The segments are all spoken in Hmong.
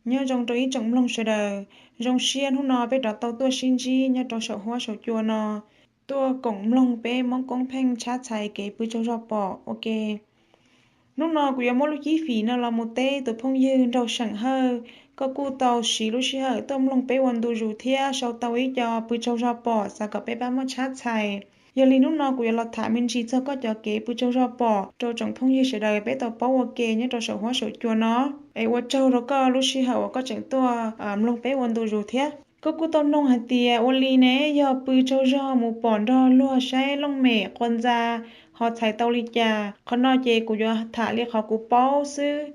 Nyob zoo rau ib tsoom mloog sawv daws, zoo siab hnub no peb rov tau tuaj sib ntsib nyob rau saum huab saum cua no, tuaj koom mloog peb Hmoob Koob Pheej tshab txhais kev pw tsaug zog pom ua ke. Hnub no kuv yuav muab lub cib fim no los mus teb tus phooj ywg Nraug Seem Hawj, koj kuj tau siv lub sij hawm tuaj mloog peb ua ntu zus thiab sau tau ib co pw tsaug zog pom xav kom peb pab muab tshab txhais. Yog li hnub no kuv yuav los tham me ntsis txog koj cov kev pw tsaug zog pom rau tsoom phooj ywg sawv daws peb tau paub ua ke nyob rau saum huab saum cua no. Es ua tsaug rau koj lub sij hawm uas koj tseem tuaj mloog peb ua ntu zus thiab. Koj kuj tau noog hais tias ua li ne, yog pw tsaug zog mus pom nrog luag saib looj mem qua ntxa ho txhais tau li cas? Qhov no ces kuv yuav tham li qhov kuv paub xwb,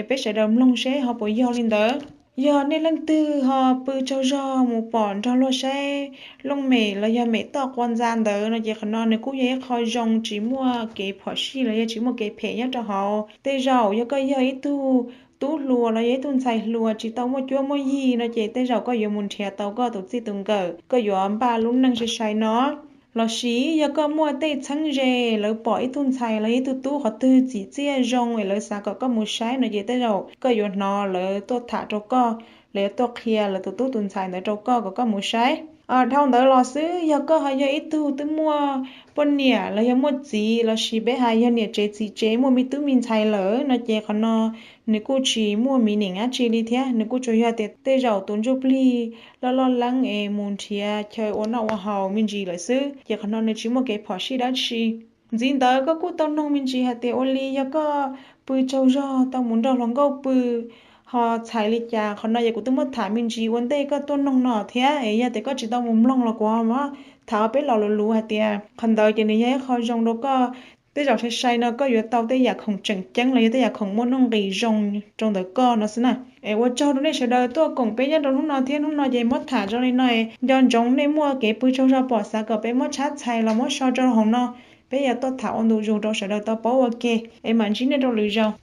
peb sawv daws mloog seb ho puas yog li ntawd. Yog nej leej twg ho pw tsaug zog mus pom nrog luag saib looj mem los yog mem toj qua ntxa ntawd no ces qhov no nws kuj yog ib qho zoo tsis muaj kev phom sij los yog tsis muaj kev phem nyob rau hauv. Tej zaum yog koj yog ib tug tub hluas los yog ib tug ntxhais hluas tsis tau muaj cuab muaj yig no ces tej zaum koj yuav mus nrhiav tau koj tus txij tus nkawm, koj yuav npaj lub neej sai sai no. Los sis yog koj muaj tej txheeb ze lawv pom ib tug ntxhais los yog ib tug tub qhov twg txim txiaj zoo es lawv xav kom koj mus saib no ces tej zaum koj yuav hnov lawv tuaj tham rau koj, lawv yuav tuaj qhia lawv tus tub tus ntxhais ntawd rau koj kom koj mus saib. Dhau ntawd los xwb yog koj ho yog ib tug twb muaj poj niam los yog muaj txiv los sis peb hais yog niam tsev txiv tsev muaj me tub me ntxhais lawm no ces qhov no nws kuj tsis muaj mi nim dab tsi li thiab, nws kuj tsuas yog tias tej zaum tus ntsuj plig loj loj leeb es mus nrhiav chaw ua noj ua haus me ntsis lawm xwb ces qhov no nws tsis muaj kev phom sij dab tsi. Ntxiv ntawd koj kuj tau noog me ntsis hais tias ua li yog koj pw tsaug zog tau mus nrog hluas nkauj pw ho txhais li cas? Qhov no ces kuv twb muab tham me ntsis ua ntej koj tuaj noog no thiab es yog tias koj tsis tau mus mloog los kuv ho muab tham ua peb los luv luv hais tias qhov ntawd ces nws yog ib qho zoo rau koj. Tej zaum sai sai no koj yuav tau tej yam khoom tseem ceeb los yog tej yam khoom muaj nuj nqis zoo rau ntawm koj no xwb na. Es ua tsaug rau nej sawv daws tuaj koom peb nyob rau hnub no thiab, hnub no ces muab tham zoo li no es nco ntsoov nej muaj kev pw tsaug zog pom xav kom peb muab tshab txhais los muab so rau hauv no, peb yuav tuaj tham ua ntu zus rau sawv daws tau paub ua ke. Es mam ntsib nej rau lwm zaus.